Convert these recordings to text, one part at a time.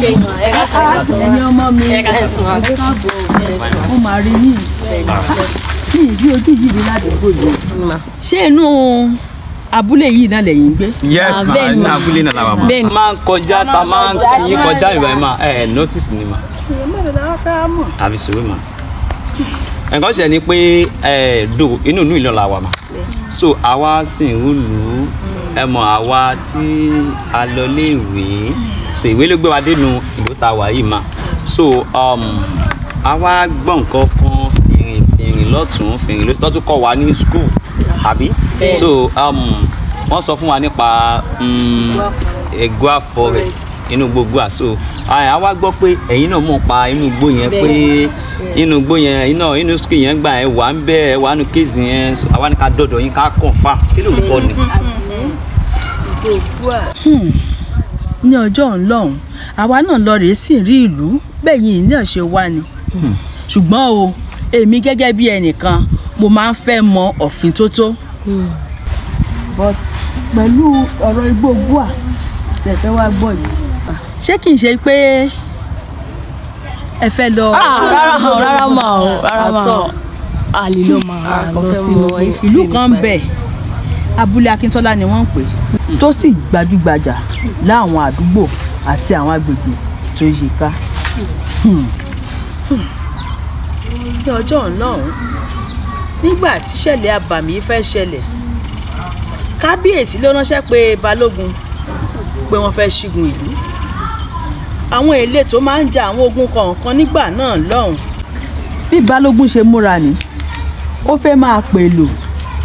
Ẹ̀yin ọmọ mi, ẹ káàbọ̀, mo máa rí yín ní ìrí ojú yìí rí ládùúgbò yìí. Ṣé inú abúlé yìí náà lẹ́yìn ń gbé? Yes ma, ní abúlé náà làwọn ma. Máa ń kọjá ta máa ń kí kọjá ìgbà yẹn ma, ẹ notice ni ma. Àbí sùúrù ma. Nǹkan ṣe ni pé ẹ do inú ìlú Ìlọrin la wà ma. So àwa sì ń lù ú, ẹ mọ̀ àwa tí a lọ léèwé, so ìwé ló gbé wa dénú ìlú tá a wà yìí ma. So àwa gbọ́ nǹkan kan fìrìn lọ́tún fìrìn lọ́tún tó kọ́ wa ní school àbí? So wọ́n sọ fún wa nípa Egua forest inú gbogbo à, so àwa gbọ́ pé ẹ̀yin náà mọ̀ pa inú igbó yẹn, pé inú igbó yẹn inú school yẹn gbà ẹ wà ń bẹ́ ẹ wà nù kéèsì yẹn, so àwa ní ká dọ̀dọ̀ yín ká confirm sí lóòótọ́ ni. Ní ọjọ́ ńlọ́hún àwa náà lọ rèé sì rí ìlú bẹ́ẹ̀ yìí náà ṣe wá ni, ṣùgbọ́n o èmi gẹ́gẹ́ bí ẹnìkan mo máa ń fẹ́ mọ òfin tó tó. But pẹ̀lú ọ̀rọ̀ igbó Gua tẹ̀fẹ́ wá gbọ́ yìí, ṣé kì í ṣe pé ẹ fẹ́ lọ. Rárá rárá mà o, rárá mà o, a lè lọ mà lọ sínú ìlú kan bẹ̀, abúlé Akíntọ́lá ni wọ́n ń pè, tó sì gbajúgbajà láwọn àdúgbò àti àwọn agbègbè tó yí ká. Ní ọjọ́ ọ̀hún nígbà tíṣẹ̀lẹ̀ abàmì fẹ́ ṣẹlẹ̀, kábíyèsí ló ránṣẹ́ pé balógun pé wọ́n fẹ́ ṣígun ìlú. Àwọn ìletò máa ń ja àwọn ogun kọ̀ọ̀kan nígbà náà lọ́hùn. Bí balógun ṣe múra ni ó fẹ́ máa pèlò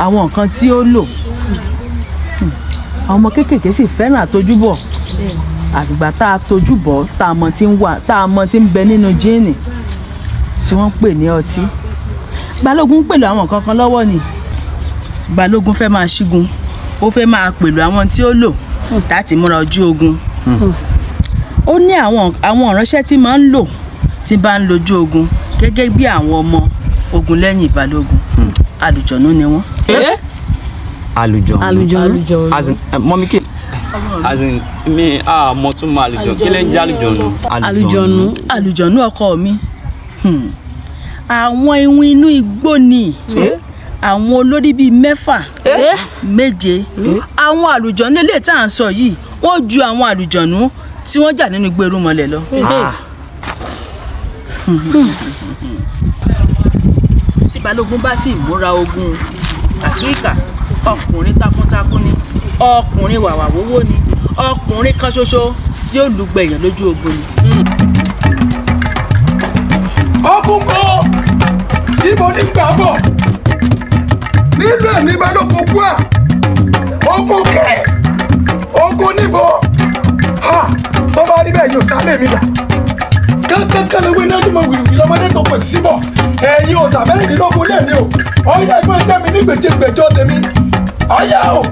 àwọn nǹkan tí ó lò. Àwọn ọmọ kéékèèké sì fẹ́ràn àtojúbọ̀, àgbà tá a tojúbọ̀ tá a mọ̀ tí ń wà, tá a mọ̀ tí ń bẹ nínú jíìnì tí wọ́n ń pè ní ọtí. Balógun ń pèlò àwọn nǹkan kan lọ́wọ́ ni. Balógun fẹ́ máa ṣígun, ó fẹ́ máa pèlò àwọn tí ó lò láti múra ojú ogun. Ó ní àwọn ìránṣẹ́ tí máa ń lò tí bá ń lójú ogun gẹ́gẹ́ bí àwọn ọmọ ogun lẹ́yìn balógun. Àlùjọ̀nú ni wọ́n. Àlùjọ̀nú. As in mọ́mí kí as in mi a mọ̀ tún mọ àlùjọ̀nú, kí ló ń jẹ́ àlùjọ̀nú? Àlùjọ̀nú. Àlùjọ̀nú ọkọ mi, àwọn iwin inú igbó ni, àwọn olórí bíi 6 7. Àwọn àlùjọ̀nú ilé tá à ń sọ yìí wọ́n ju àwọn àlùjọ̀nú tí wọ́n jà nínú igbó Irúnmọlẹ̀ lọ. Tí balógun bá sì múra ogun àkíkà, ọkùnrin takuntakun ni, ọkùnrin wàwàwówó ni, ọkùnrin kan ṣoṣo tí ó lùgbẹ̀yàn lójú ogun ni. Ogun kọ́ ibo ní gbàgbọ́ nílùú ẹ̀mí balógun Gua, ogun kẹ̀ ogun níbo ha tó bá rí bẹ́ẹ̀ yóò sáré mi dà kankankan lówó iná tó mọ wìrìwìrì lọ́mọdé tó pèsè síbọ̀ ẹ̀yin òòsà mẹ́rìndínlógún lẹ́ẹ̀mí o, ọ̀yà ẹ̀gbọ́n ẹ̀jẹ̀ mi ní gbèjègbèjọ tèmi, ọ̀yà o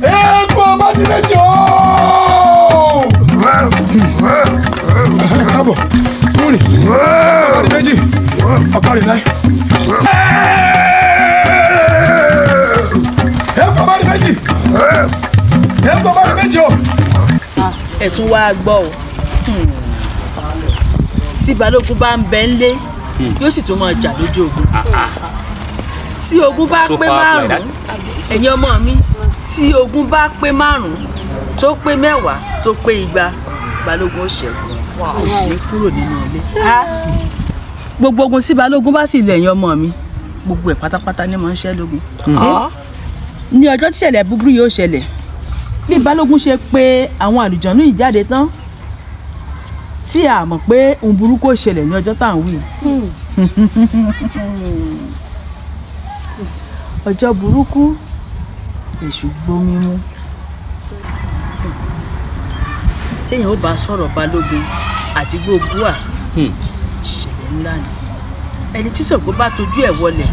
eégún ọba ní méjì o. Káàbọ̀ múrì ọba ní méjì ọ̀kárì náà. Eégún ọba ní méjì, eégún ọba ní méjì o. Ẹ tún wá gbọ́ o, tí balógun bá ń bẹ ńlé yóò sì tún máa jà lójú ogun. Tí ogun bá pé 5, ẹ̀yin ọmọ mi, tí ogun bá pé 5 tó pé 10 tó pé 200, balógun ó ṣẹ́gun, kò sì ní kúrò nínú ilé. Gbogbo ogun tí balógun bá sì lọ, ẹ̀yin ọmọ mi, gbogbo ẹ̀ pátápátá ni mo ń ṣẹ́ lógun. Ní ọjọ́ tí ìṣẹ̀lẹ̀ búburú yóò ṣẹlẹ̀, bí balógun ṣe pé àwọn àlùjọ̀nú yìí jáde tán, tí a mọ̀ pé ohun burúkú ó ṣẹlẹ̀ ní ọjọ́ tá à ń wí. Ọjọ́ burúkú èṣù gbomi mu. Téèyàn ó bá sọ̀rọ̀ balógun àti gbogbo à, ìṣẹ̀lẹ̀ ńlá ni. Ẹni tí Ṣàngó bá tojú ẹ̀ wọlẹ̀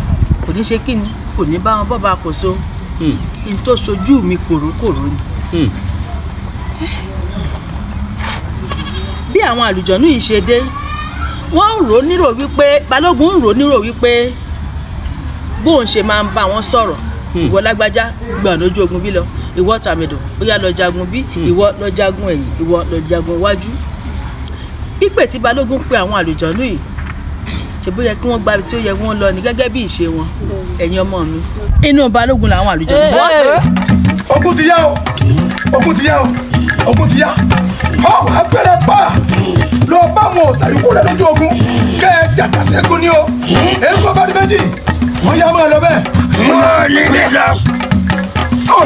kò ní ṣe kíni, kò ní bá wọn bọ́ba kò so. N tó ṣojú mi kòrókòró ni. Bí àwọn àlùjọ̀nú yìí ṣe dé, wọ́n ń rò nírò wípé balógun ń rò nírò wípé bóun ṣe máa ń bá wọn sọ̀rọ̀, ìwọ lágbájá gbọ̀n lójú ogun bí lọ, ìwọ tàmẹ̀dò ó yá lọ jagun bí, ìwọ lọ jagun ẹ̀yìn, ìwọ lọ jagun iwájú. Pípè tí Balógun pe àwọn àlùjọ̀nú yìí, ṣe bó yẹ kí wọ́n gba ibi tí ó yẹ kí wọ́n lọ ní gẹ́gẹ́ bí ìṣe wọn. Ẹ̀yin ọmọ mi, inú Balógun làwọn àlùjọ̀nú. Ogun ti yá o, ogun ti yá o, ogun ti yá. Ọwọ́ agbẹ́rẹ́ pa lọ bá wọn òòṣà yòókù rẹ lójú ogun kẹ́ ẹ jàkà sẹ́gun ni o. Èkó bá di méjì, wọ́n yá máa lọ bẹ́ẹ̀. Wọ́n ní lè lọ.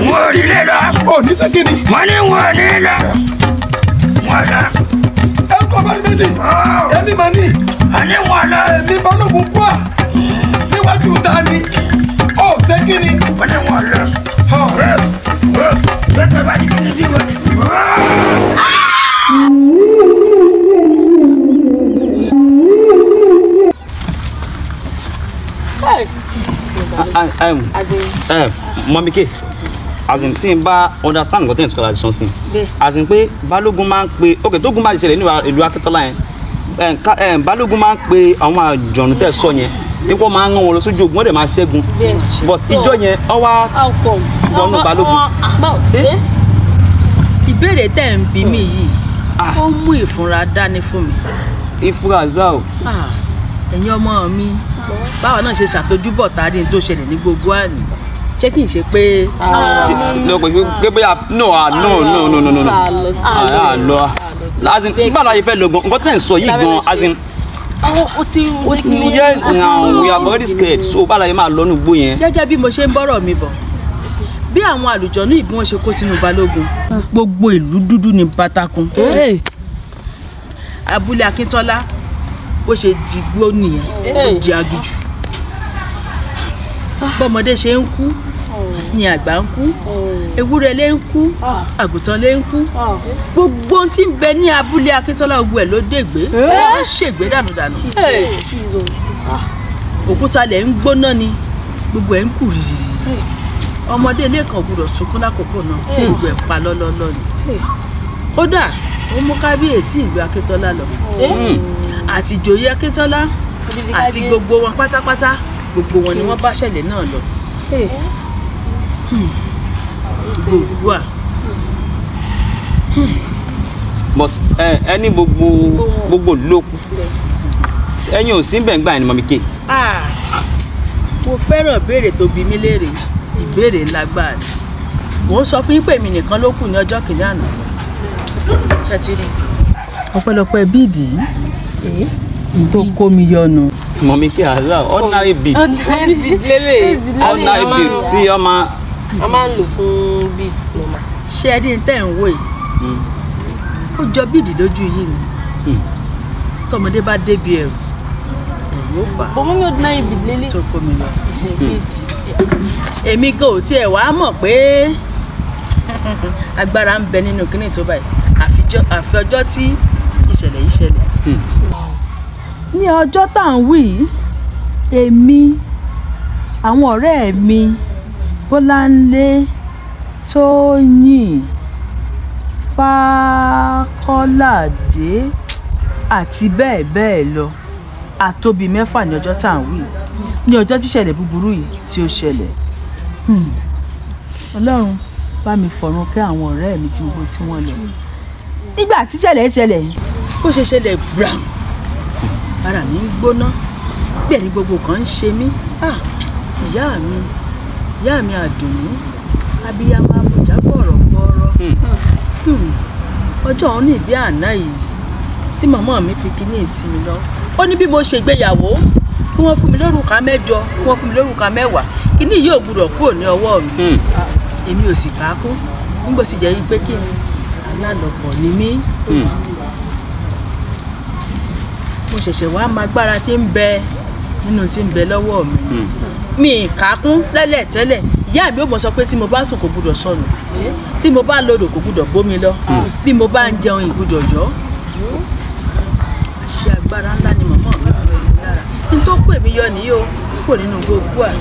Wọ́n ní lè lọ. Ò ní sẹ́kì ni. Wọ́n ní wọ́n ní lọ. Wọ́n lọ. Èkó bá di méjì, èmi máa ní. Àní wọ́n lọ. Èmi Balógun kú à níwájú ta ni. Ò sẹ́kì ni. Wọ́n ní wọ́n lọ. Mummy K, as in tí n bá understand nǹkan tí n tún kọ́ra sọ sí, as in pé Balógun máa ń pe, ok, tógun bá ti ṣẹlẹ̀ ní ìlú Akíntọ́lá yẹn, Balógun máa ń pe àwọn àjọ̀nù tẹ̀ sọ yẹn, ikú máa ń rán wọn lọ sójú ogun, wọ́n dẹ̀ máa ṣẹ́gun, but ìjọ yẹn ọ wá wọnú Balógun. Ìbéèrè tẹ̀ ń bi mí yìí, ó mú ìfúnra dání fún mi. Ìfúnra zao. Ẹ̀yin ọmọ mi, báwa náà ṣe ṣàtọ́júbọ̀ tàrí tó ṣẹlẹ̀ ní gbogbo àná, ṣé kì í ṣe pé. No no no no no no no as in nígbà láyé fẹ́ lọ gan, nǹkan tẹ̀ ń sọ yìí gan, as in. Yes now we are already scared, so báwo la yẹ máa lọ nínú igbó yẹn. Gẹ́gẹ́ bí mo ṣe ń bọ́rọ̀ mi bọ̀, bí àwọn àlùjọ̀nú ìbí wọn ṣe kó sínú Balógun, gbogbo ìlú dúdú ní pátákùn. Abúlé Akíntọ́lá bó ṣe dìgbò nìyẹn, ó di aginjù. Bọ́mọdé ṣe ń kú ni àgbà ń kú, ewúrẹ́ lé ń kú, àgùntàn lé ń kú, gbogbo ohun tí ń bẹ ní abúlé Akíntọ́lá gbogbo ẹ̀ ló dègbé, ó ṣègbé dànùdànù. Òkúta lẹ̀ ń gbóná ni, gbogbo ẹ̀ ń kú rìrì. Ọmọdé ilé kan gbọ́dọ̀ sunkún lákòókò náà, gbogbo ẹ̀ pa lọ́lọ́lọ́ ni. Kódà ó mú kábíyèsí ìlú Akíntọ́lá lọ, àti ìjòyè Akíntọ́lá àti gbogbo wọn pátápátá, gbogbo wọn ni wọ́n bá ṣẹlẹ̀ náà lọ. Gbogbo à. But ẹni gbogbo ló kú, ẹ̀yin ò sí bẹ́ẹ̀ gbà ẹni Mummy K. Mo fẹ́ràn ìbéèrè tó bi mí léèrè, ìbéèrè lágbára ni. Mò ń sọ fún yín pé èmi nìkan ló kù ní ọjọ́ kìíní àná. Ṣé ti rí? Ọpẹ́lọpẹ́ bíìdì yìí tó kó mi yọnu. Mummy K, Allah, ordinary bead. Ordinary bead lele. Ordinary bead tí ọ máa. A máa ń lò fún bead normal. Ṣé ẹ rí n tẹ́ ń wò yìí? Ó jọ bíìdì lójú yìí ni. Tọmọdé bá débi ẹ̀rù, ẹ̀rù ó bà. But mummy, ordinary bead lele. Tó kó mi yọ. Èmi gan ò tiẹ̀ wá mọ̀ pé agbára ń bẹ nínú kíní tó báyìí, àfi ọjọ́ tí ìṣẹ̀lẹ̀ yìí ṣẹlẹ̀. Ní ọjọ́ tá à ń wí yìí, èmi, àwọn ọ̀rẹ́ mi, Bọ́láńlé, Tóyìn, Fákọ́ládé àti bẹ́ẹ̀ bẹ́ẹ̀ lọ, àtóbi mẹ́fà ní ọjọ́ tá à ń wí yìí, ní ọjọ́ tí ìṣẹ̀lẹ̀ búburú yìí tí ó ṣẹlẹ̀. Ọlọ́run bá mi fọ̀run kẹ́ àwọn ọ̀rẹ́ mi tí gbogbo tí wọ́n lọ. Nígbà tí ìṣẹ̀lẹ̀ ṣẹlẹ̀, bó ṣe ṣẹlẹ̀ bram, ara mi ń gbóná, bẹ́ẹ̀ ni gbogbo kan ń ṣe mí. Ìyá mi Àdùnní, abiyamọ abọ̀já gbọ̀rọ̀gbọ̀rọ̀. Ọjọ́ òun ní ìbí àná yìí tí màmá mi fi kíní ìsinmi lọ. Ó ní bí mo ṣe ìgbéyàwó, kí wọ́n fún mi lórúkà 8, kí wọ́n fún mi lórúkà 10, kíní yìí ò gbúdọ̀ kúrò ní ọwọ́ mi. Èmi ò sì kákún, nígbà sì jẹ́ pé kí ni alálọ̀pọ̀ ni mí. Mo ṣẹ̀ṣẹ̀ wá máa gbára tí ń bẹ nínú tí ń bẹ lọ́wọ́ mi. Mi kákún lẹ́lẹ̀tẹ́lẹ̀, ìyá mi ò mọ̀ sọ pé tí mo bá sùn kò gbúdọ̀ sọnù, tí mo bá lodò kò gbúdọ̀ bómi lọ, bí mo bá ń jẹun ìgbúdọ̀ yọ. Àṣé agbára ńlá ni màmá mi fi sí mi lára. Kí n tó pè mí yọ nìyí o, kúrò nínú gbogbo à.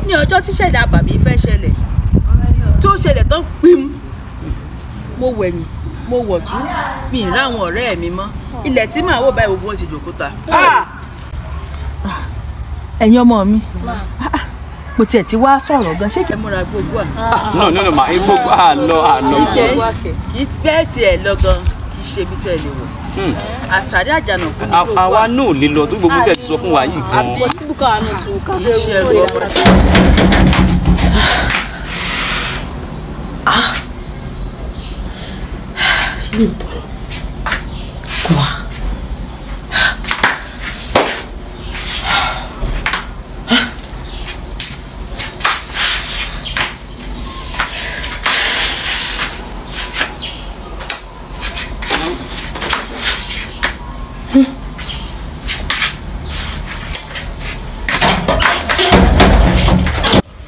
Ní ọjọ́ tí ṣẹ̀dá bàbí fẹ́ ṣẹlẹ̀, tó ṣẹlẹ̀ tán pim, mo wẹ̀yìn, mo wọ̀tún, mi ì ráwọn ọ̀rẹ́ mi mọ́. Ilẹ̀ tí màá wò báyìí gbogbo wọn ti dòkúta. Ẹ̀yin ọmọ mi, mo tiẹ̀ ti wá sọ̀rọ̀ gan, ṣé kí ẹ múra gbogbo à. No no no ma, gbogbo à lọ à lọ. Kì í bẹ́ẹ̀ tiẹ̀ lọ gan, kì Iṣẹ́ ibi tẹ́ ẹ lè wọ̀. Àtàrí àjànàkú ní gbogbo. Àwa náà lè lọ tó gbogbo tẹ̀ ti sọ fún wa yìí gan. Kò síbù káwa náà tún ká. Iṣẹ́ ẹrù ọmọ. Ṣé lóòótọ́ ni? Quoi?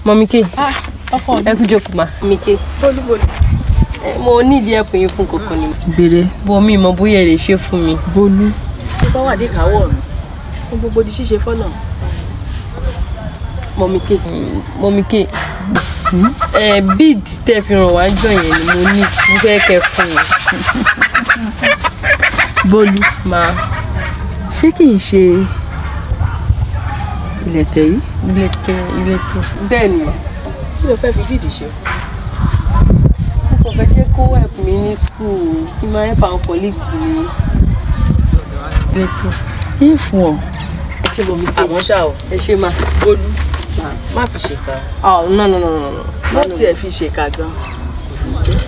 Mọ̀mí K. Ẹ kú jókòó ma. Mọ̀mí K. Bólúbólú. Mo ní ìdí ẹ̀pìn yín fún kankan ni. Béèrè. Bọ̀ mi mọ̀ bóyá ẹ lè ṣe fún mi. Bólú. Tó bá wà ní ìkáwọ́ mi, ó gbogbo di ṣíṣe fọ́nà. Mọ̀mí K. Mọ̀mí K. Ẹ bíìdì tẹ́ fi ràn wá jọ yẹn ni mo ní mo fẹ́ kẹ́ fún mi. Bólú. Ma. Ṣé kì í ṣe ìlẹ̀kẹ̀ yìí? Ìlẹ̀kẹ̀ ìlẹ̀kẹ̀. Bẹ́ẹ̀ ni. Kí ló fẹ́ fi bíìdì ṣe? Mo kàn fẹ́ jẹ́ kó help mi ní school kí n máa help àwọn colleagues mi. Ìlẹ̀kẹ̀. Ń fún ọ. Ẹ ṣé Mọ̀mí K. Àmọ́ ṣá o. Ẹ ṣé ma. Bólú. Má fi ṣèkà. Oh, no, no, no, no, no. Má tiẹ̀ fi ṣèkà gan. Kò ní jẹ́.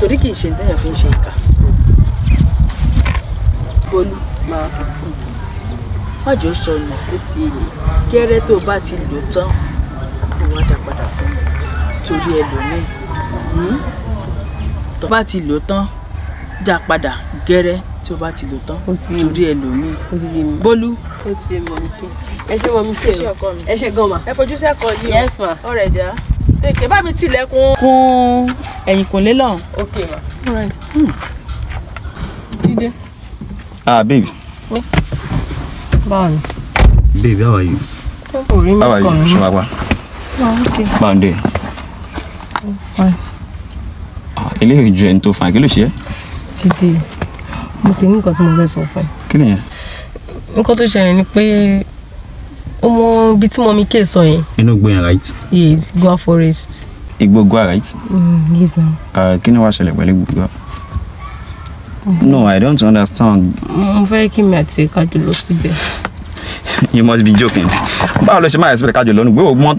Torí kì í ṣe téèyàn fi ń ṣe ìkà. Bólú. Ma. Má jò sọnù. Gẹ́rẹ́ tó o bá ti lò tán, kó wá dá padà fún mi. Torí ẹlòmíì. Tó bá ti lò tán, dá padà gẹ́rẹ́ tí o bá ti lò tán. Torí ẹlòmíì. Bólú. Ó ti yé Mọ̀mí K. Ẹ ṣé Mọ̀mí K. Ẹ ṣé ọkọ mi. Ẹ ṣé gan ma. Ẹ fojú sẹ́kọ̀ọ́ yìí. Yes ma. Ọ̀rẹ́ dà. Tèké bá mi tilẹ̀kùn. Kún ẹ̀yìnkùnlé lọ́hùn. Ok ma. All right. Jídé. Ah babe. Báwo ni? Babe, how are you? How are you? Ṣé wàá pa? Báwo ni? Eléyìí ju ẹni tó fà kí ló ṣe é? Jídé, mo ti ní nǹkan tí mo fẹ́ sọ fún ẹ. Kí nìyẹn? Nǹkan tó ṣẹlẹ̀ ni pé ó mọ ibi tí Mọ̀mí K sọ yẹn. Inú igbó yẹn, right? Yes, Goa forest. Igbó Goa, right? Yes now. Kí ni wàá ṣẹlẹ̀ pẹ̀lú igbó Goa? No, I don't understand. Mo fẹ́ kí mi àti ẹ̀ka jù lọ síbẹ̀. You must be joking. Báwo ló ṣe máa expect kájọ lọ́nu gbé ògbọ́n?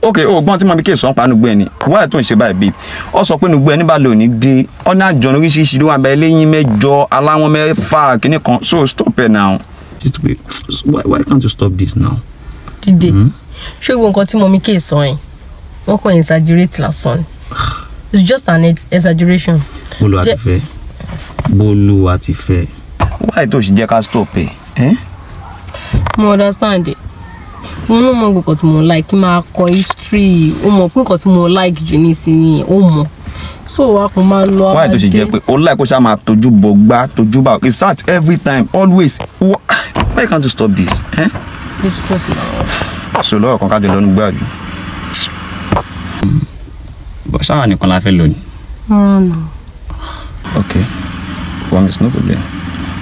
Ok, ògbọ́n tí Mọ̀mí K sọ ń pa nugbó ẹni. Wáyà tó ń ṣe báyìí babe. Ó sọ pé nugbó ẹni bá lò ní dé. Ọ̀nà àjọ̀nù oríṣiríṣi ló wà bẹ́ẹ̀ lẹ́yìn mẹ́jọ aláwọ̀n mẹ́fà kìíní kan. So stop it now. Why can't you stop this now? Jídé, ṣé gbogbo nǹkan tí Mọ̀mí K sọ yẹn? Wọ́n kàn exaggerate lásán. It's just an exaggeration. Bólúwa ti fẹ́. Bólúwa ti fẹ́. Why tó ṣe jẹ́ ká stop ẹ̀? Mo understand it. Mo náà mọ nǹkan tí mo like kí n máa kọ history. Ó mọ̀ pé nǹkan tí mo like jù nísìnyí ó mọ̀. So wa kò máa lọ Why tó ṣe jẹ́ pé ó like kó ṣáà máa tójú bọ̀ gbá tójú bá research every time always. Why can't you stop this? Please stop now. So lọ́rọ̀ kan kájọ lọ́nu gbáàjú. Bọ́ ṣáà nìkan la fẹ́ lò ní. Rárá nà. Okay. Promise, no problem.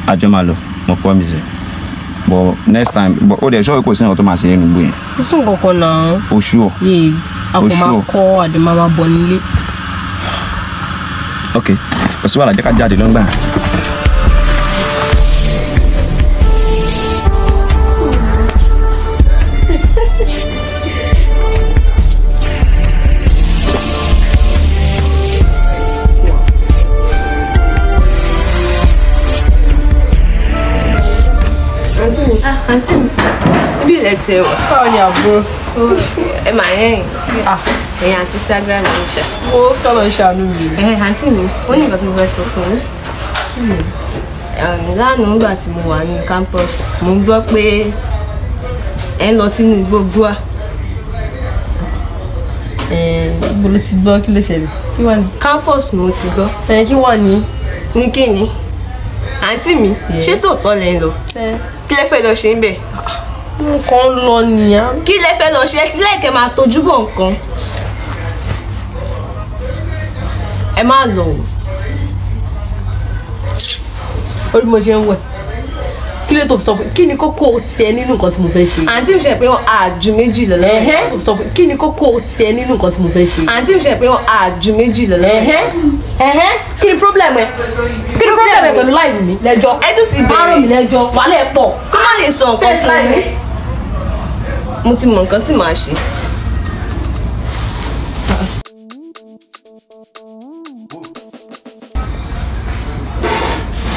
Àjọ máa lọ, mo promise ẹ. But next time, but ó dẹ̀ ṣọ́ kò sí nǹkan tó máa ṣe nínú igbó yẹn. Kò sí nǹkan kan náà. O sure? Yes, a kò máa kọ́ àdèmá máa bọ̀ nílé. Okay, kò sí wàhálà, jẹ́ ká jáde lọ́ngbà. Àǹtí mi, ibi ilẹ̀ tẹ wà. Báwo ni àbúrò? Ẹ máa yẹ̀yìn. Ẹ̀yin àti Instagram ń ṣe. Mo tọ́lọ̀ ń ṣàánú mi. Àǹtí mi, ó ní nǹkan tí mo fẹ́ sọ fún yín. Lánàá nígbà tí mo wà ní campus, mo gbọ́ pé ẹ ń lọ sínú igbó Goa. Ibo ló ti gbọ́? Kí ló ṣẹlẹ̀? Kí wà ní? Campus mo ti gbọ́. Kí wà ní? Ní kí ni? Àǹtí mi, ṣé tòótọ́ lẹ ń lọ? Kí lẹ fẹ́ lọ ṣe ń bẹ̀? Nǹkan lọ nìyà. Kí lẹ fẹ́ lọ ṣe? Ẹ ti lẹ́ẹ̀kẹ́ máa tojú bọ̀ nǹkan. Ẹ má lọ o. Orí mo ṣe ń wẹ̀. Kí ló tó fi sọ fún kí ni kókó tiẹ̀ nínú nǹkan tí mo fẹ́ ṣe? Àǹtí mi ṣe pé wọ́n á ju méjì lọ lọ́wọ́. Sọ fún kí ni kókó tiẹ̀ nínú nǹkan tí mo fẹ́ ṣe? Àǹtí mi ṣe pé wọ́n á ju méjì lọ lọ́wọ́. Kí ni problem ẹ? Kí ni problem láì mi lẹ́jọ́. Ẹ tún ti bẹ̀rẹ̀. Má rò mí lẹ́jọ́, wàhálà ẹ̀ pọ̀. Kó má lè sọ nǹkan fún mi. Mo ti mọ nǹkan tí màá ṣe.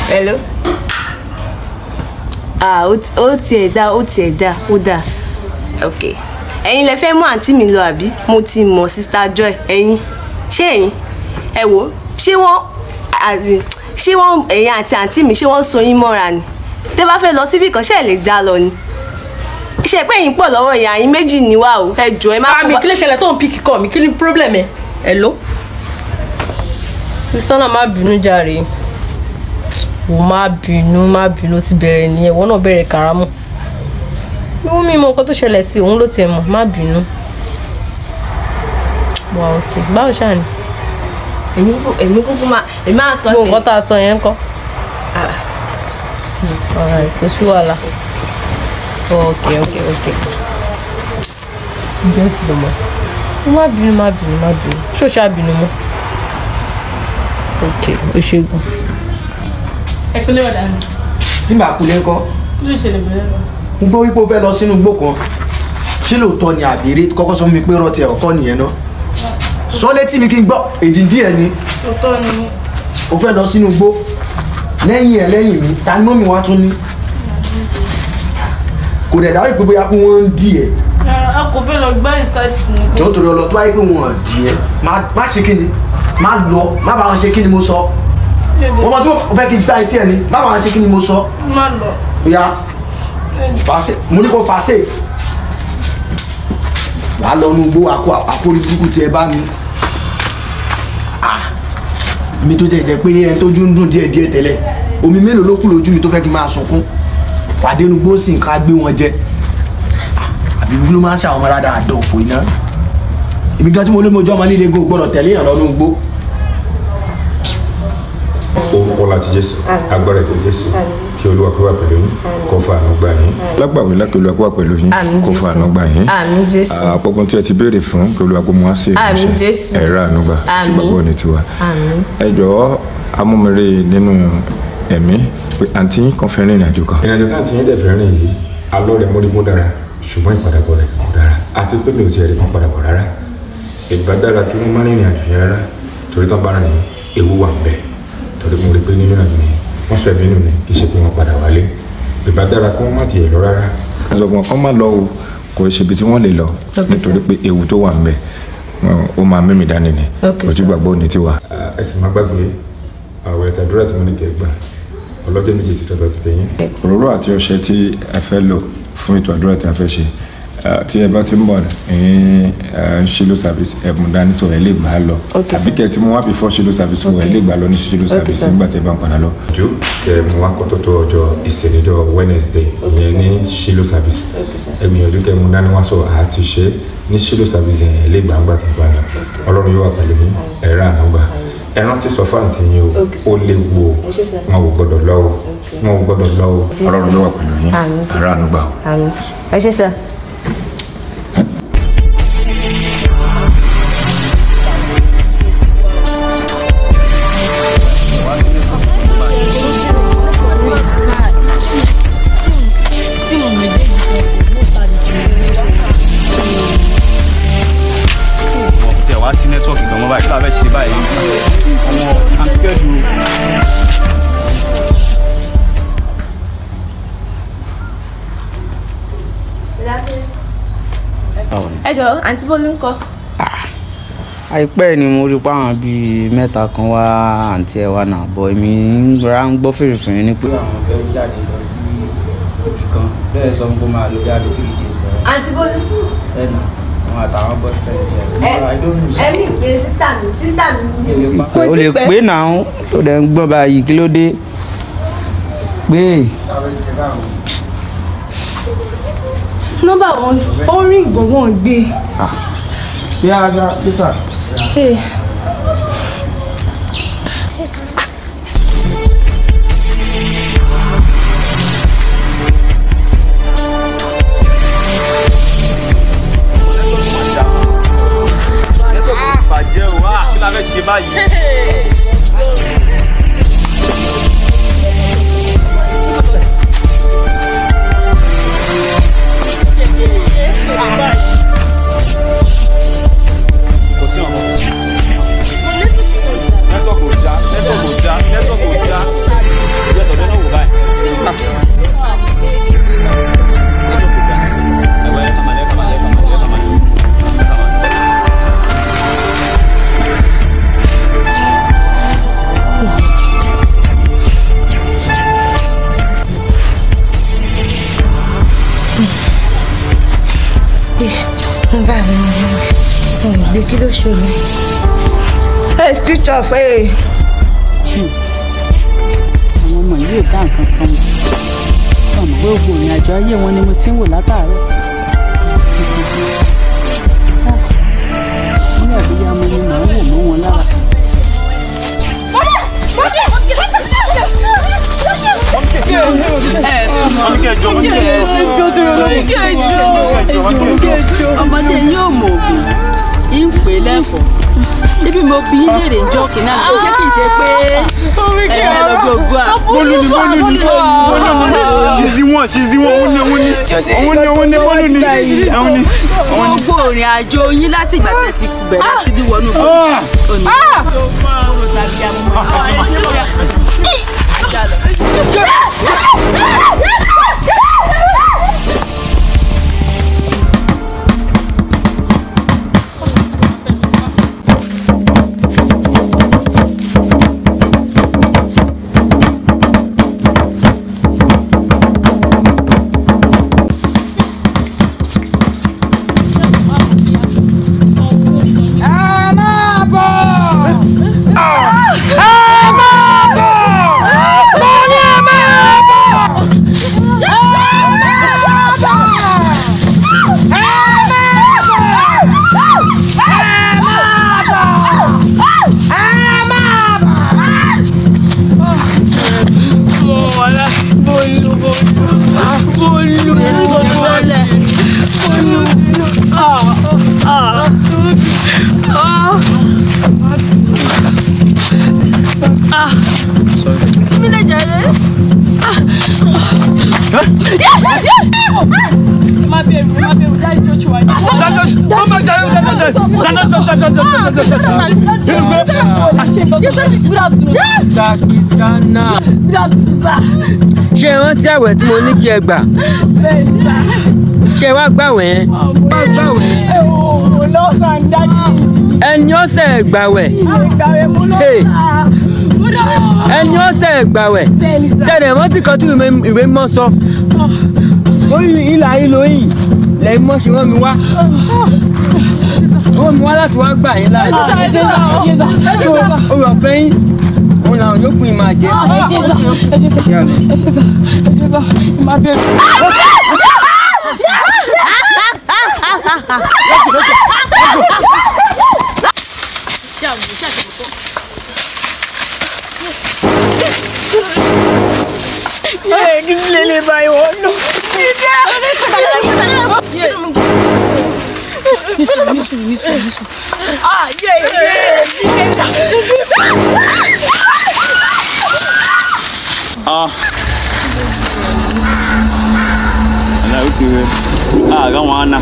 Hello. Ah, ó tiẹ̀ dá, ó tiẹ̀ dá, ó dá. Ok. Ẹ̀yin lẹ fẹ́ mú àǹtí mi lọ àbí? Mo ti mọ̀ Sister Joy, ẹ̀yin. Ṣé ẹ̀yin? Ẹ wò, ṣé wọ́n ṣé wọ́n ẹ̀yin àti àǹtí mi ṣé wọ́n so yín mọ́ra ni? Tẹ́ bá fẹ́ lọ síbì kan, ṣé ẹ lè dá lọ ni? Ṣé pé ẹ̀yin pọ̀ lọ́wọ́ ìyá yín méjì ni wá o? Ẹ jọ̀ọ́ ẹ má kó bá. Àmì kí ló ṣẹlẹ̀ tó ń píkì kọ́ mi? Kí ni problem ẹ? Hello. Kristiana má bínú jàre. Wò má bínú má bínú ti bẹ̀rẹ̀ nìyẹn, ìwọ náà bẹ̀rẹ̀ kàrámù. Wọ́n mi mọ nǹkan tó ṣẹlẹ̀ sí òun ló tiẹ̀ mọ̀, má bínú. Wà òkè, báwo ṣáà ni? Èmi kúkú máa èmi máa sọ tẹ̀. Gbogbo nǹkan tá a sọ yẹn ń kọ́. Alright, kò sí wàhálà. Ok ok ok. Ǹjẹ́ ti lọ mọ́? Má bínú má bínú má bínú. Ṣé o ṣáà bínú mọ́? Ok, o ṣe gan. Ẹ kúlé ọ̀dà mi. Tí màá kulé ńkọ́. Kí ló ṣẹlẹ̀ bẹ̀rẹ̀ lọ? Mo gbọ́ wípé o fẹ́ lọ sínú igbó kan. Ṣé lóòótọ́ ni àbèrè kọ́kọ́ sọ fún mi pé rọ́ọ̀tì ọ̀kọ́ nìyẹn náà? Sọ létí mi kí n gbọ́ èdìdí ẹ̀ ni. Òótọ́ ni. O fẹ́ lọ sínú igbó. Lẹ́yìn ẹ̀ lẹ́yìn mi, ta ni mọ́mì wa tún ní? Kò dẹ̀ dáwọ́ ìpé bóyá pé wọ́n ń dì ẹ̀. A kò fẹ́ lọ gbá research ni. Jọ̀ọ́ torí ọlọ tó wáyé pé wọ́n dì ẹ́. Má ṣe kí ni? Má lọ, má bá wọn ṣe kí ni mo sọ. Wọ́n mọ tí mo fẹ́ kí n gbá etí ẹ̀ ni, má bá wọn ṣe kí ni mo sọ. Má lọ. Bóyá fàṣẹ, mo ní kó fàṣẹ. Wàá lọ nu igbó àkórí burúkú tí ẹ bá mi. Mi tó jẹ́ pé ẹni tójú ń dùn díẹ̀ díẹ̀ tẹ́lẹ̀. Omi mélòó ló kù lójú mi tó fẹ́ kí n máa sunkún. Pàdé nu gbó sì ń ká gbé wọn jẹ. Àbí ló máa ń ṣàwọn ọmọ rádà àdán òfò iná. Èmi gan tí mo lé mojú ọmọ líle go gbọ́dọ̀ tẹ̀lé ìrànlọ́ nu igbó. Orúkọ láti Jésù, agbára ìfẹ́ Jésù, kí Olúwa kó wà pẹ̀lú yín, kó fa àánú gbà yín. Lágbàwí lákì Olúwa kó wà pẹ̀lú yín, kó fa àánú gbà yín. Àpọ̀pọ̀ tí ẹ ti béèrè fún kí Olúwa kó mú wá sí ìmúṣẹ. Ẹ̀rọ àánú gbà, ṣùgbọ́n kò ní tiwa. Ẹ jọ̀ọ́ amúmire nínú ẹ̀mí pé àǹtí yín kan fẹ́ rìnrìn àjò kan. Ìrìnàjò tí àǹtí yín dẹ̀ fẹ́ rìn yìí, alọ́ rẹ̀ mórí mú dára, ṣùgbọ́n ìpadàbọ̀ rẹ̀ kò dára. Àti pé mi ò tiẹ̀ rí kan padàbọ̀ rárá. Ìbá dára kí wọ́n má rìnrìn àjò yẹn rárá, torí tán bá rìn ewu wà ń bẹ̀. Torí mo rí pé nínú àjò yẹn wọ́n sọ ẹ̀mí nù mí kì í ṣe pé wọ́n padà wálé. Ìbá dára kí wọ́n má tiẹ̀ lọ rárá. Sọ fún wọn kán má lọ o, kò ṣe ibi tí wọ́n lè lọ nítorí pé ewu tó wà ń bẹ̀ ó máa mímì dání ni. Ojú gbàgbọ́ ò ní tiwa. Ẹ sì má gbàgbé àwẹ̀ àtàdúrà tí mo ní kẹ́ gbà ọlọ́jọ́ méje ti tọ̀dọ̀ ti tẹ̀yìn. Òróró àti ọṣẹ tí ẹ fẹ́ lò fún ètò àdúrà tí a fẹ́ ṣe tí ẹ bá ti ń bọ̀ ní Shilo service ẹ̀bùn dání sọ̀rọ̀ ẹ lè gbà á lọ àbí kẹ́ ẹ ti mú wá before Shilo service wọ̀ ẹ lè gbà á lọ ní Shilo service nígbà tí ẹ bá ń padà lọ. Jù kẹ́ ẹ mú wá kó tó tó ọjọ́ ìsìnìjọ́ Wednesday ìyẹn ní Shilo service ẹ gbìyànjú kẹ́ ẹ mú dání wá sọ àti ṣe ní Shilo service yẹn ẹ lè gbà á gbà tí ẹ bá lọ. Ọlọ́run yóò wà pẹ̀lú yín, ẹ rà àánú gbà. Ẹ rántí sọ fáǹtì yín o, ó léwu o, wọn ò gbọ́dọ̀ lọ o, wọn ò gbọ́dọ̀ lọ o. Ọlọ́run yóò wà pẹ̀lú yín, ẹ rà àánú gbà o. Ẹ ṣé sir. Ẹ jọ̀ọ́ àǹtí Bólú ńkọ́? Àìpẹ́ ni mo rí pé àwọn bíi mẹ́ta kan wá àǹtí ẹ̀ wá náà bọ̀ èmi ń ra ń gbọ́ fèrèfèrè ni pé àwọn fẹ́ jáde lọ sí ibì kan bẹ́ẹ̀ sọ pé máa lò bí i 3 days. Àǹtí Bólú. Ẹ nà àwọn àtàwọn boyfriend ẹ. Ẹ ní ìpè sísá mi sísá mi. O lè pé náà tó dẹ̀ ń gbọ́n báyìí kí ló dé pé. Nọ́mbà wọn ó rí ìgbọ̀ngbọ̀n gbé. Bí a ṣá Peter. Nẹ́tíwọ̀kì ti bàjẹ́ o, kí la fẹ́ ṣe báyìí? Bí kí ló ṣẹlẹ̀? Ẹ switch off ẹ. Àwọn ọmọ yìí ò dá nǹkan kan mọ̀. Ọmọ pé gbogbo ìrìn àjò ayé wọn ni mo ti ń wò látàárọ̀. Ní àbíyá ọmọ ni màá wò mọ́ wọn lára. Ọmọdé yóò mọ ògùn ń pè lẹ́fọ̀ọ́. Ṣé bí mo bí léèrè ìjọ kìnnà ṣé kìí ṣe pé ẹ̀rọ gbogbo à. Bólú ni Bólú ni Bólú ni she's the one she's the one òun ni òun ni òun ni òun ni Bólú ni òun ni. Gbogbo ìrìn àjò yín láti ìgbà tẹ́ ti bẹ̀rẹ̀ sí ní wọnú gbogbo. Ṣé ẹ rántí àwẹ̀ tí mo ní kí ẹ gbà? Ṣé wàá gbàwẹ̀ yẹn? Ẹni ọ̀sẹ̀ gbàwẹ̀. Ẹni ọ̀sẹ̀ gbàwẹ̀. Tẹ̀lé rántí kan tí ìwé mímọ́ sọ. Orí ìlà ìlò yìí lẹ́yìn mọ́ ṣe rán mi wá. Rán mi wá láti wá gbà yín láàyè. Tó orí ọ̀fẹ́ yín, òun làwọn yòókù yìí máa jẹ. Ah. Ala o ti re. Ah, ga wọn ana.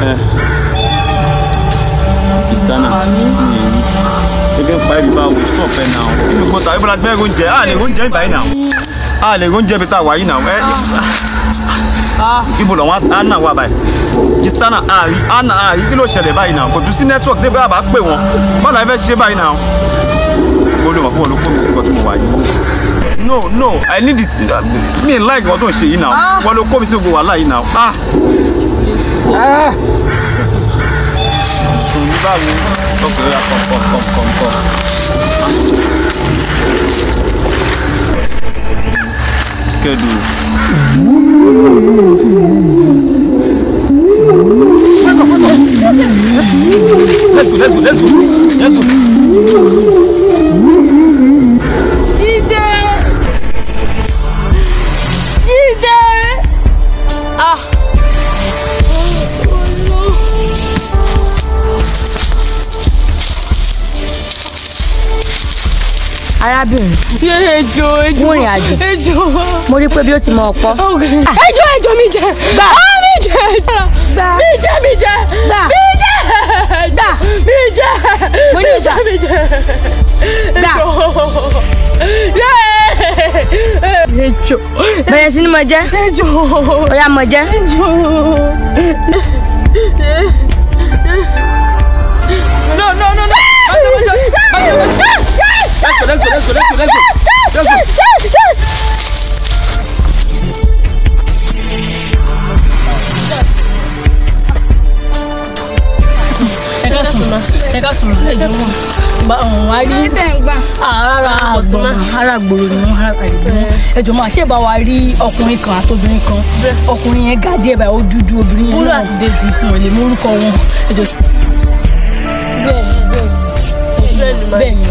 Eh. Kristana. Ebi ń pa ibi báwo stop ẹ now. Inú gbọ́ta ibo la ti fẹ́ oúnjẹ. A lè oúnjẹ ìbáyìí now. A lè oúnjẹ bí tá a wà yìí now. Ẹ ibo làwọn ana wà báyìí. Kristana àárí ana àárí kí ló ṣẹlẹ̀ báyìí now? Kò tún sí network débi àbá pè wọ́n. Báwo la fẹ́ ṣe báyìí now? Olùwà kúrò ló kó mi sí nǹkan tí mo wà yìí. No, no, I need it. Me like what don't ṣe yìí now. Wọ́n ló kó mi sí gbogbo wàhálà yìí now. Ah! Ah! Sùn ní báwo? Okay, oya, come, come, come, come, come. Schedule. Wake up, wake up. Let's go, let's go, let's go. Let's go. Jídé! Jídé! Ah! Arábìnrin. Ejò ejò. Mo rìn àjò. Ejò. Mo rí pé bí ó ti mọ ọ̀pọ̀. Ejò ejò mi jẹ. Gbà. Mi jẹ. Gbà. Mi jẹ mi jẹ. Gbà. Mi jẹ. Gbà. Mi jẹ. Mo ní gbà. Mi jẹ. Gbà. Ejò. Bẹ̀rẹ̀ sí ni mo jẹ́. Ejò. Ó yá mo jẹ́. Ejò. No, no, no, no. Let's go, let's go, let's go, let's go, let's go. Let's go. Ẹ ká sọ̀rọ̀ ẹ jọ wọn. Bá ọ̀hún wá rí. Ara àgbọ̀n ara gbòòrò ni wọ́n ara àgbọ̀n. Ẹ jọ máa ṣé bá wa rí ọkùnrin kan àtobìnrin kan. Ọkùnrin yẹn ga díẹ̀ báyìí ó dúdú obìnrin yẹn náà ti dédì. Wọ́n lè mú orúkọ wọn. Ẹ jọ. Bẹ́ẹ̀ni bẹ́ẹ̀ni.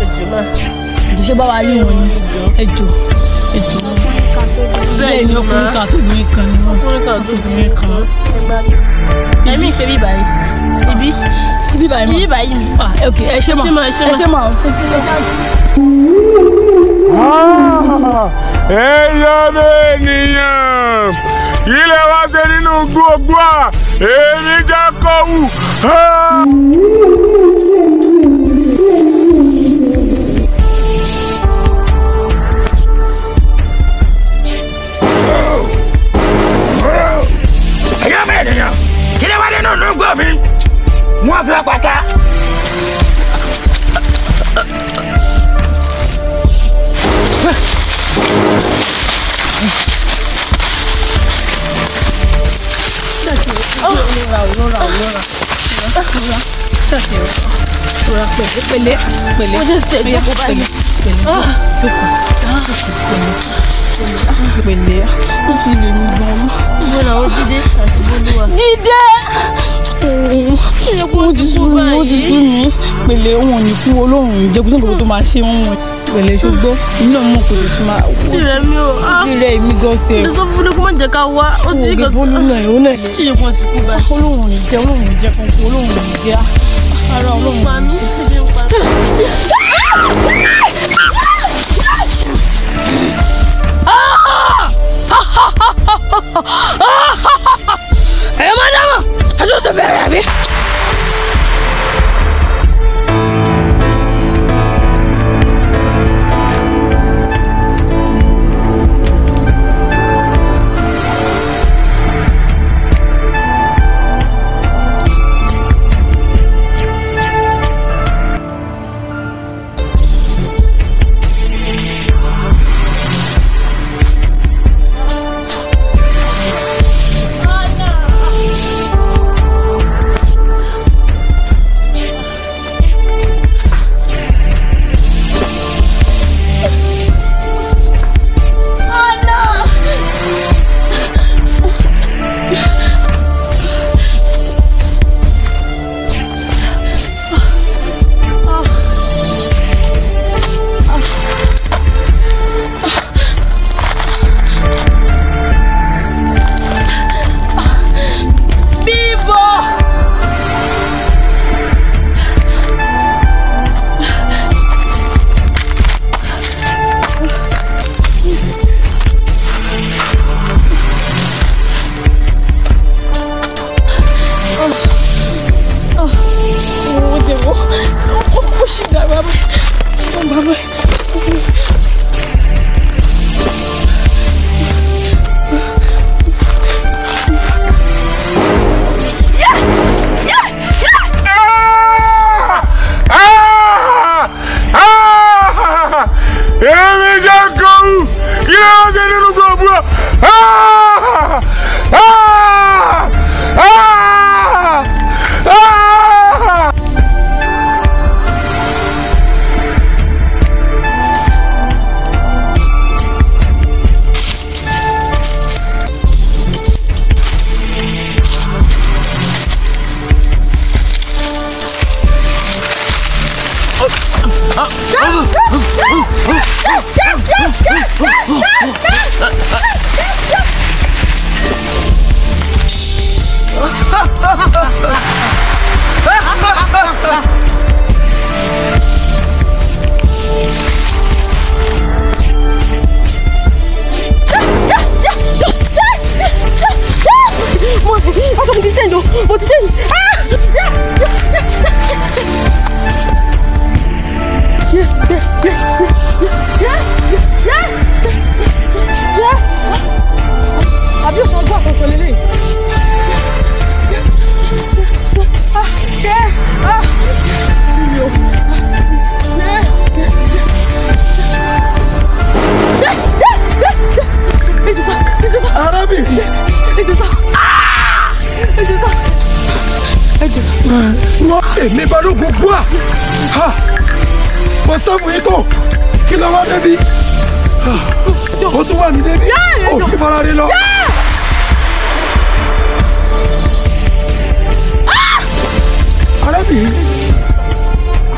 Ẹ jọ ṣé bá wa rí wọn ni. Ẹ jọ ẹ jọ. Bẹ́ẹ̀ni ọkùnrin kan àtobìnrin kan ni wọ́n. Ọkùnrin kan àtobìnrin kan. Ẹ̀mí ìpè bíbá yìí. Ibi. Ibi báyìí mọ̀. Ibi báyìí mi. Ah ok ẹ ṣé mà. Ẹ ṣé mà. Ẹ ṣé mà. Ẹyọ ènìyàn ilé wa ṣe nínú gbogbo à èmi jẹ́ kọ́wù. Ẹyọ ènìyàn ilé wa nínú gbogbo mi wọ́n fi pátá. Pẹ̀lẹ́ pẹ̀lẹ́ pẹ̀lẹ́ pẹ̀lẹ́ pẹ̀lẹ́ ó ti lè mí gan. Ibo làwọn Jídé àti Bólúwà. Jídé! Ó ti sú mi, ó ti sú mi. Pẹ̀lẹ́ òun ò ní kú olóhùn ìjẹkùsùn gbogbo tó máa ṣe wọ́n wọn. Pẹ̀lẹ́ ṣùgbọ́n inú ọmọ kò tètè máa. Ó ti rẹ̀ mí o. Ó ti rẹ̀ mí gan ṣe. Ó sọ fún mi kó má jẹ́ ká wá. Ó ti Ògè Bólú náà ó náà. Ṣé ìyókù ti kú báyìí? Olóhùn ò ní jẹ́ olóhùn ò ní jẹ́ kankan olóhùn ò ní jẹ́ ara olóhùn ò ní jẹ́. Ẹ má dámọ̀ ẹ tún ti bẹ̀rẹ̀ àbí. Èmi jẹ́ kọ́wù kí ló ń ṣe nínú gbogbo Àbí ọ̀sán ọgbọ́n àkọsọ lélẹ̀. Arábìnrin. Wọ́n èmi balógun. sọ fún yín tó kí ló wá débi ó tún wà mí débi ó kí fara rí lọ. Arábìnrin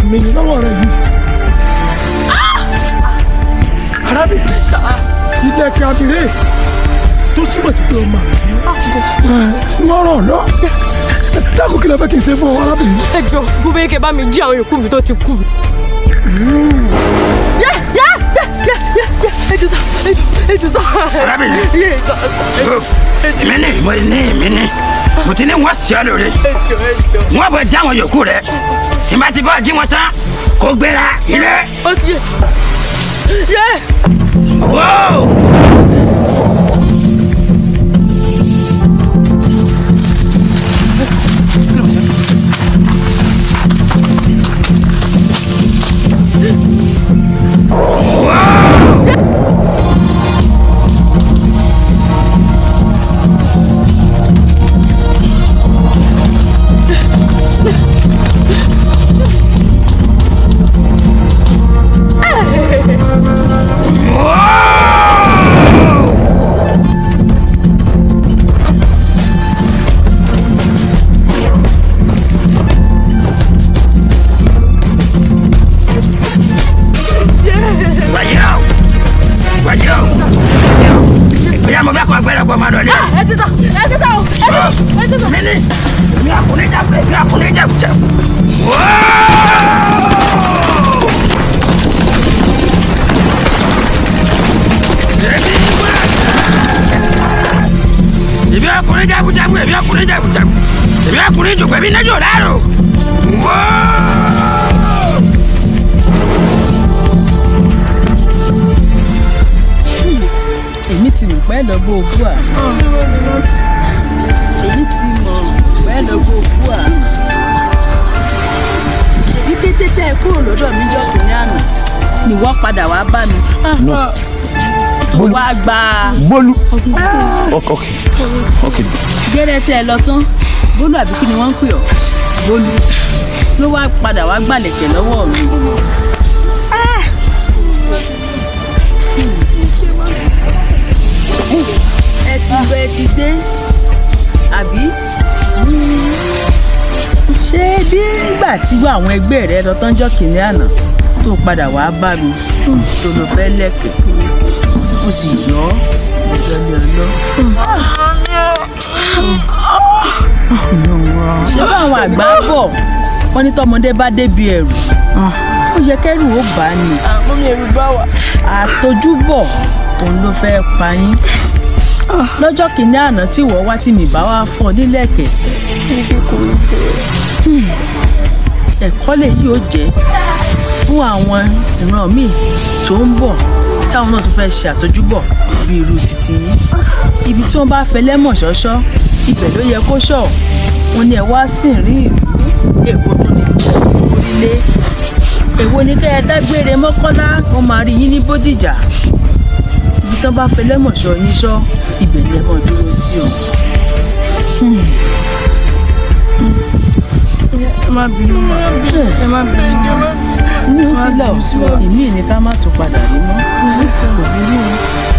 àmì ni lọ́wọ́ rẹ yìí. Arábìnrin ilẹ̀kẹ̀ abìrè tó túmọ̀ sí pé o mà ń rọ̀ lọ. Dákun kí ló fẹ́ kí n ṣe fún ọ arábìnrin. Ẹ jọ gbogbo yín kẹ́ bá mi jí àwọn yòókù mi tó ti kú. Arábìnrin èmi ní mo ní èmi ní mo ti ní wọ́n ṣe ọ́ lóore wọ́n bọ̀ jí àwọn yòókù rẹ̀ tí bá ti bọ́ jí wọn tán kó gbéra ilé. Whoa! Èmi ti mọ̀ pé lọ bó ogún à. Èmi ti mọ̀ pé lọ bó ogún à. Ṣèbí kété tẹ́ ẹ kúrò lọ́dọ̀ mi jọ́kùnrin àná ni wọ́n padà wá bá mi. Tó wá gba. Bólú. Ok. Gẹ́rẹ́ tẹ́ ẹ lọ tán, Bólú àbí kí ni wọ́n ń pè ọ́? Bólú ló wá padà wá gbàlẹ̀kẹ̀ lọ́wọ́ mi. Ẹ ti lọ ẹ ti dé àbí? Ṣé bí nígbà tí àwọn ẹgbẹ́ rẹ lọ tán jọ́ kìnìún àná tó padà wá bá mi tó lọ fẹ́ lẹ́kẹ̀ẹ́ ó sì yọ ọ́ ìjọlẹ̀ ọlọ́. Ṣé báwọn àgbà bọ̀ wọ́n ní tọmọdé bá débi ẹ̀rù ó yẹ kẹ́rù ó bá ní. Àtojúbọ̀ òun ló fẹ́ pa yín lọ́jọ́ kìíní àná tí ìwọ wá tí mi bá wá fún ọ nílẹ̀kẹ̀. Ẹ̀kọ́ lèyí ó jẹ́ fún àwọn ìran míì tó ń bọ̀ táwọn náà tún fẹ́ ṣe àtojúbọ̀ bí irú títí yín. Ibi tí wọ́n bá fẹ́ lẹ́mọ̀ ṣọ́ṣọ́ ibẹ̀ ló yẹ kó ṣọ̀. Wọ́n ní ẹ wá sì rí ìlú èkó tó ní orílẹ̀. Èwo ni kẹ́ ẹ dágbére Mọ́kọ́lá wọ́n máa rí yín ní Bódìjà. Ibi tí wọ́n bá fẹ́ lẹ́mọ̀ ṣọ́ yín ṣọ́ ibẹ̀ ni ẹ mọ̀ dúró sí o. Ẹ má bínú ma, ẹ má bínú ma. Ní ó ti lọ, èmi ní ká má tún padà rí mọ́. Kò burú o.